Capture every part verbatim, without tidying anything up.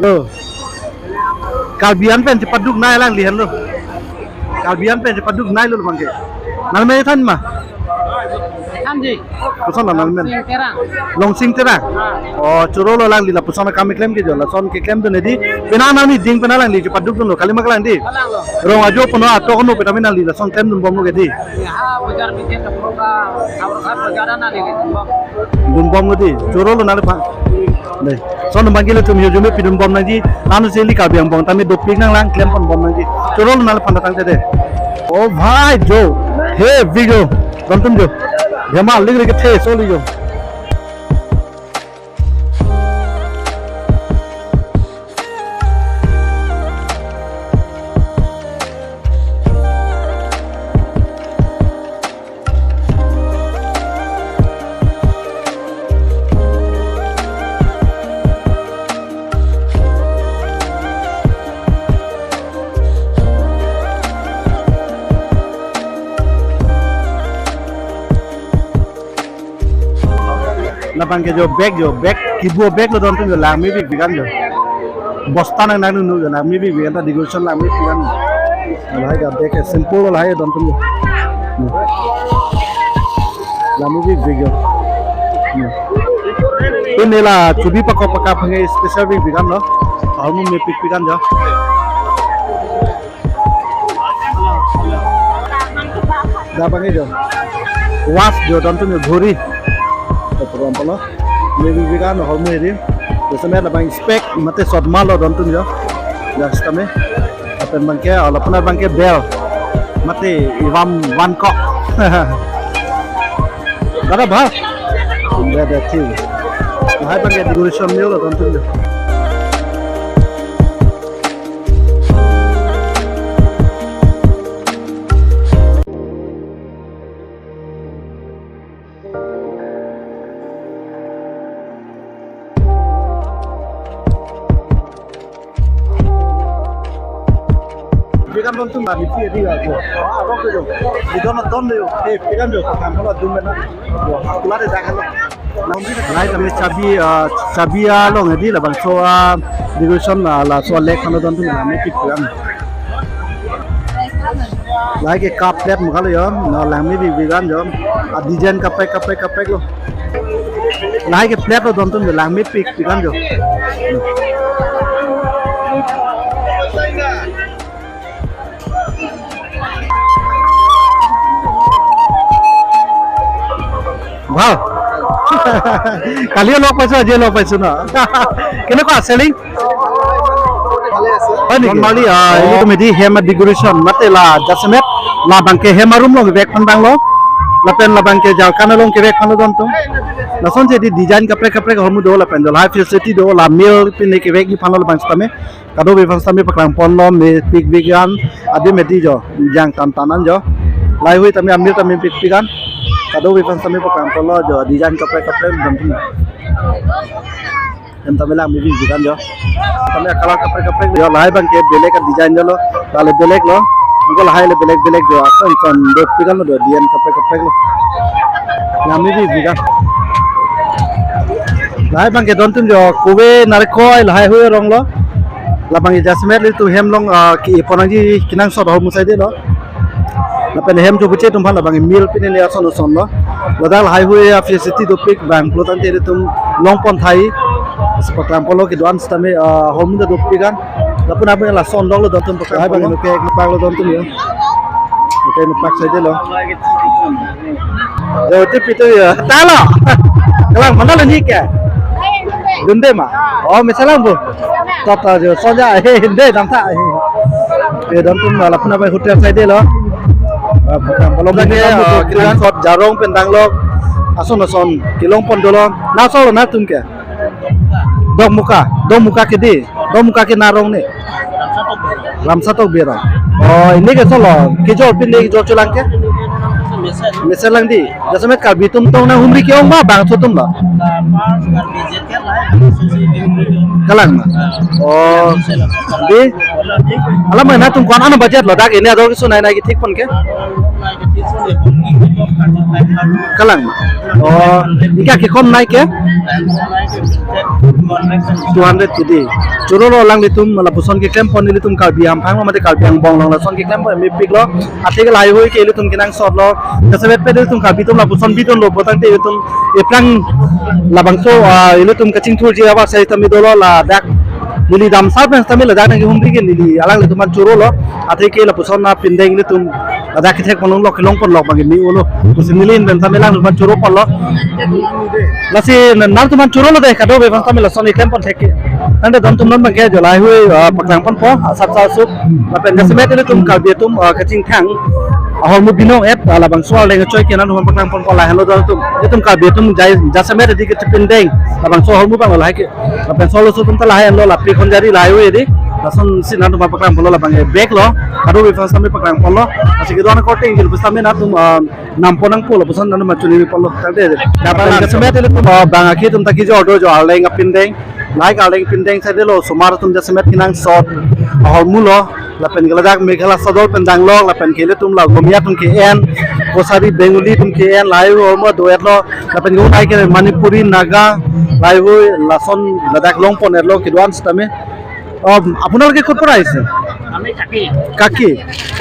Oh. Karbi an pen chepaduk nai alangli henlo. Karbi an pen chepaduk nailo labangke. Nangli than ma? Thanji. Koson la nangmen? Longsing Terang. Longsing Terang. Ah. Oh, choro lo alangli lapuson akam keklem ke jo, lason keklemdun hedi. Penang nangli ding penang alangli chepadukdunlo, kalima kalang di. Kalang lo. Rong ajo puno atok no petame nangli lason klemdunbomlo ke di. Ya, bajar bikin ke puno ka, Sawarkhat bajar na ni. Dunbomlo di. Choro lo nangli pa. Dei. Lason abangke ilitum hirjume pidunbom nangji, nanu seli Karbi angbong tame dopik nanglang klemponbom nangji. Choro lo nangli phan tangte dei. Oh bhai jo, heavy jo, dontum jo. Dhemal ling ring kethe soli jo. Labangke jo bag jo, bag kibu bag lo dontum jo, langmepikpik an jo. Bosta nang nang nu jo, langmepikpik an ta decoration langmepik an. Lahai ke bag ke simple lahai dontum jo. Hmm. Langmepikpik jo. Hmm. Pini la chubi pakok pakap aphan ke special pikpik an lo. Ahormu mepikpik an jo. Dak abangke jo. Watch jo dontum jo, ghori. To program palo. Mepikpik an ahormu hedi. Jasemet labang spec mate sotma lo dontum jo. Dak sitame. Lapen abangke, oh, lapen abangke belt. Mate ivam vankok. Dada bhal. Dada thik. Lahai abangke decoration nilo dontum jo. Pikan dontum mari pi di ya. Wah, abang tu jo. Di don don jo. Eh, pikan jo. Kan kalau dum na. Wah, aku lari dah kalau. Lahai tame chabi, ah, chabi along hedi labangso, ah, decoration, ah, laso lek hano dontum langmepikpik an. Lahai ke cup plate mukha lo jo, no langmepikpik an jo. Ah, design kaprek kaprek kaprek lo. Lahai ke plate lo dontum jo langmepikpik an jo. Wow. Kali lok paiso, aji lok paiso na. Keneko selling? Bhal ase. Bhal ase. Normally, ah, oh, ilitum hedi hem decoration, mate la jasemet, labangke hem arum along kevek aphan abang lo. Lapen labangke jalkan along kevek aphan lo dontum. Lasonsi hedi design kaprek kaprek ahormu do lapen jo lahai facility do, la meal pine kevekji aphan lo labang sitame. Kadokave aphan sitame paklangponlo mepikpik an, adim hedi jo, jang tan tan an jo. Lahai hui tame amir tame pikpik an. Kadokave aphan sitame paklangponlo jo, design kaprek kaprek dontum. Hem tame langmepikpik an jo. Tame color kaprek kaprek jo, lahai abangke belek a-design jo lo, lale belek lo. Anke lahai le belek belek jo, ason son dopik an lo jo, design kaprek kaprek lo. Langmepikpik an. Lahai abangke dontum jo, kove narekoi lahai hui arong lo. Labang jasemet ilitum hem along, ah, kepon nangji kenangsot ahormu saide lo. Lapen hem chobuche atum aphan labang meal pine ne ason ason lo. Ladak lahai hui a-facility dopik abang pulo tangte ilitum longpon thai. Sepak lam polo kedo-an sitame, ah, ahormu ta dopik an. Lapen abang lason dok lo dontum paklangponlo. Lahai abang ke nepak lo dontum jo. Nepak saide lo. Yo, ti pitu ya. Talo. Kalang mana lo ni ke? Dunde ma. Oh, mesen lang bu. Tata jo soja he hinde dam ta he. Ke dontum lapen abang hotel saide lo. Ah, program belum lagi, ah, kenangsot jarong pen dang lo. Ason ason kelongpon dolo. Na so lo na tum ke? Dokmoka, Dokmoka kedi, Dokmoka ke arong ne. Ramsa Tokbi arong. Oh, pini ke solo, kejor pini kejor cholang ke? Mesen lang di. Jasemet Karbi atum tong nanghumri ke-ong ma bangso atum ma? Kalang ma? Oh, di? Alam mana tum ko-an ano budget lo dak ini ador keso nai nai kethek pon ke? Kalang ma? Oh, ika kekom nai ke? Two hundred kedi. Choro lo alanglitum lapuson keklem pon ilitum Karbi Amphang lo mate Karbi Anglong lo lason keklem pon mepik lo. Athe ke lahaihui ke ilitum kenangsot lo. Jasemet pen ilitum Karbi atum lapuson bidun lo pulotangte ilitum eplang labangso, ah, ilitum kachingthurji awa sai tame dolo ladak. Neli damsar pen tame ladak nangkehumri ke neli alanglitum aphan choro lo. Athe ke lapuson apindeng ilitum ladak kethek pon lo kelong pon lo bang ni ulo. Pusi neli pen tame alanglitum aphan choro pon lo. Lasi nangtum aphan choro lo de kadokave aphan tame lason keklem pon thek ke. Tangte dontum non bang ke jo lahaihui, ah, paklang ponpo asap sa sup. Lapen jasemet ilitum Karbi atum, ah, kachingthang ahormu binong et, ah, labangso arleng choi ke nangtum aphan paklang ponpo lahenlo dontum. Ilitum Karbi atum jai jasemet adi kachipindeng labangso ahormu abang lo lahai ke. Lapen solo so atum ta lahai lo lapi khonjari lahaihui di. Lasonsi nangtum aphan paklang pon lo labang ke bag lo. Kadokave aphan tame paklang pon lo. Lasi kedo-an korte ingkir pusitame nangtum, ah, nam pon nangpo lapuson nangtum aphan chunimi pon lo. Tangte. Lapen jasemet ilitum, ah, bang akhei atum ta kejor do jo arleng apindeng. Lahai arleng pindeng side lo osomar atum jasemet kenangsot ahormu lo. Lapen ke ladak Meghalaya sodor pen danglok lapen ke ilitum la Gomia atum ke-en, Kosari Bengali atum ke-en, lahai ahormu do-et lo. Lapen ke unai ke Manipuri, Naga, lahaihui lason ladak long pon-et lo kedo-an sitame. অ, আপোনালোকে ক'ৰ পৰা আহিছে? আমি কাকি। কাকি।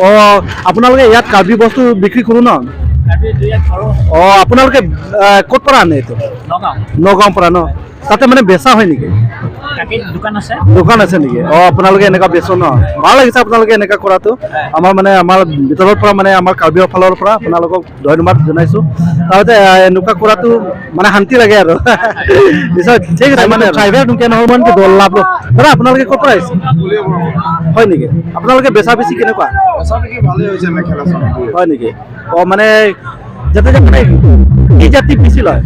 অ, আপোনালোকে ইয়াত কাৰ্বি বস্তু বিক্ৰী কৰোঁ ন? কাৰ্বি দুই এক কৰোঁ। অ, আপোনালোকে, আহ, ক'ৰ পৰা আনে এইটো? নগাঁও। নগাঁৱৰ পৰা ন? তাতে মানে বেচা হয় নেকি? কাকি দোকান আছে। দোকান আছে নেকি? অ, আপোনালোকে এনেকা বেচো ন? ভাল লাগিছে আপোনালোকে এনেকা কৰাটো। হয়। আমাৰ মানে আমাৰ ভিতৰৰ পৰা মানে আমাৰ কাৰ্বিৰ ফালৰ পৰা আপোনালোকক ধন্যবাদ জনাইছো। তাৰপিছতে, আহ, এনেকুৱা কৰাটো মানে শান্তি লাগে আৰু। পিছত ঠিক আছে, মানে ট্ৰাইবেল আদুম কে নহ'ব নেকি দল লাভ? দাদা, আপোনালোকে ক'ৰ পৰা আহিছে? হয় নেকি? আপোনালোকে বেচা বেচি কেনেকুৱা? বেচা বিক্ৰী ভালেই হৈছে মেখেলা চাদৰ। হয় নেকি? অ, মানে যাতে যে মানে কি জাতি বেছি লয়?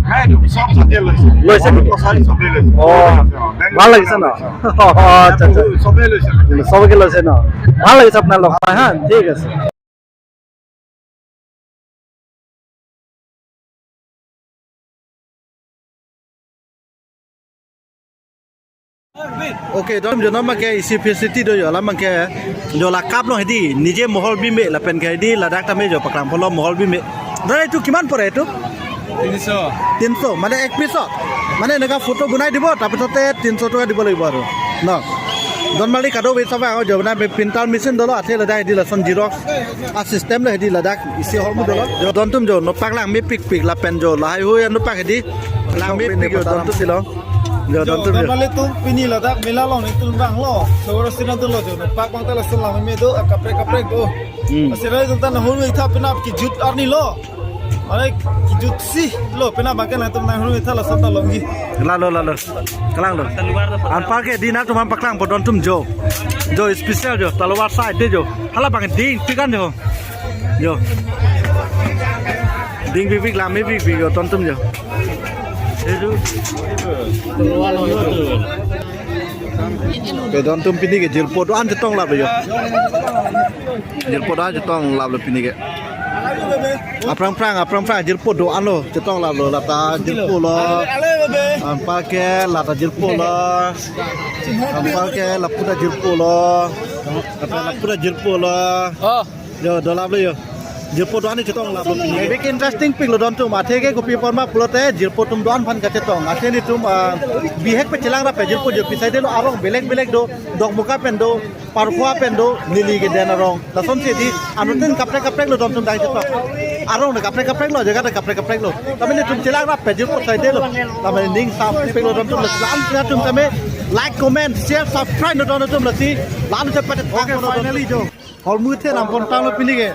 নাই, এইটো চব জাতিয়ে লৈছে। লৈছে নেকি? কছাৰী চবেই লৈছে। অ, বেংগলী ভাল লাগিছে ন? লৈছে। অ, আচ্ছা, আচ্ছা। চবেই লৈছে। চবকে লৈছে ন? ভাল লাগিছে আপোনাৰ লগ পাই, হা? ঠিক আছে। Okay, dontum jo non bang ke isi facility do jo, alam bang ke jo la kap lo hedi, nije mohol bime lapen ke hedi ladak tame jo paklang pon lo mohol bime. Dada, এইটো কিমান পৰে এইটো? তিনিশ। তিনিশ, মানে এক পিছত? মানে এনেকা ফটো বনাই দিব, তাৰপিছতে তিনিশ টকা দিব লাগিব আৰু ন? Don Malik kado wait sabai, jo na printer machine dolo, athe ladak hedi lason xerox a system lo hedi ladak isi ahormu dolo. Jo dontum jo nangpaklang mepikpik lapen jo lahaihui nangpak hedi lang mepik jo dontum silo. Jo dontum jo. Don Malik atum pini ladak mela along nelitum vanglo. Sewar sina dolo jo nangpak bang ta lason lang me do, kaprek kaprek do. Hmm. Asira atum ta nahurve tha penap kejut arni lo. Are kejut si lo penap bang ke nangtum nahurve tha lason ta longji. Lalo, lalo. Kalang lo. Anparke hedi nangtum aphan paklang pon dontum jo. Jo special jo. Talwar side de jo. Hala bang ding pikan jo. Jo. Ding bibik lang mebibik jo dontum jo. Eju. Ke dontum pini ke jirpo do-an chetong lap lo jo. Jirpo do-an chetong lap lo pini ke. Aphrang phrang, aphrang phrang jirpo do-an lo chetong lap lo, lata jirpo lo. Anparke lata jirpo lo. Anparke lapu ta jirpo lo. Lapu ta jirpo lo. Oh. Jo, do lap lo jo. Jirpo do-an chetong lap lo. Bebek interesting pik lo dontum. Athe ke kopi apot ma pulote jirpo atum do-an aphan kachetong. Athe nelitum, ah, bihek pen chelang rap pen jirpo jo pisai de lo, arong belek belek do, Dokmoka pen do, Parkhua pen do, neli ke den arong. Lasonsi hedi anuttin kaprek kaprek lo dontum dang chetong. Arong ta kaprek kaprek lo, jaga ta kaprek kaprek lo. Tame nelitum chelang rap pen jirpo sai de lo. Tame ning sampik lo dontum, lasi la-an atum tame like, comment, share, subscribe lo dontum, lasi la-an se pate. Okay, finally jo. Ahormu the nam pon tanglo pini ke.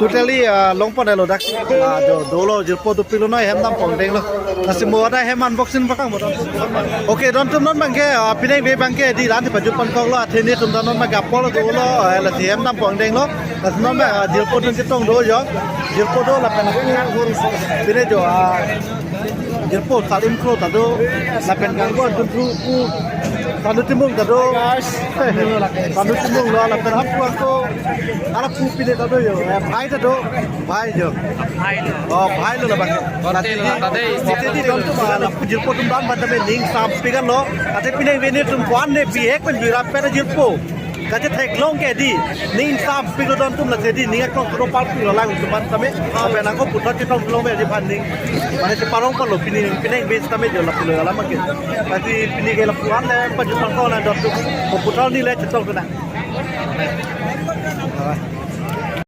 Totally, ah, long pon lo dak. Ah, jo dolo jirpo dopik lo noi hem nam pon denglo. Lasi mo ada hem unboxing paklang mo. Okay, dontum non bang ke, ah, pini bang ke hedi la-an si pajut pon koklo, athe nelitum non bang ke apor dolo, eh, lasi hem nam pon denglo. Lasi non bang, ah, jirpo atum chetong do jo. Jirpo do lapen pini jo, ah, jirpo salim kro ta do. Lapen kanggo atum thu ku. Sanu Timung ta do. Guys. Sanu Timung lo, lapen hap kuang ko. Arap pu pine ta do yo. Eh, bhai ta do. Bhai yo. Bhai lo. Oh, bhai lo labang. Hotel lo, tadi, tadi, tadi, tadi, nontum, ah, la pu jirpo atum dam ban tame ning sampik lo. Ate pine vene atum ko-an ne bihek pen jui rap pen jirpo. Kachethe long ke di. Ning sampik lo don atum la, tadi ning aklong kuro pal pik lo lang atum ban tame. Ape nangko puthot chetong long be di phan ning. Mane cheparong palo pine, pine base tame jo lapu lo alam ke. Tadi pine ke lapu-an le pajut pangko na don atum. Ko puthot ni le chetong tu na.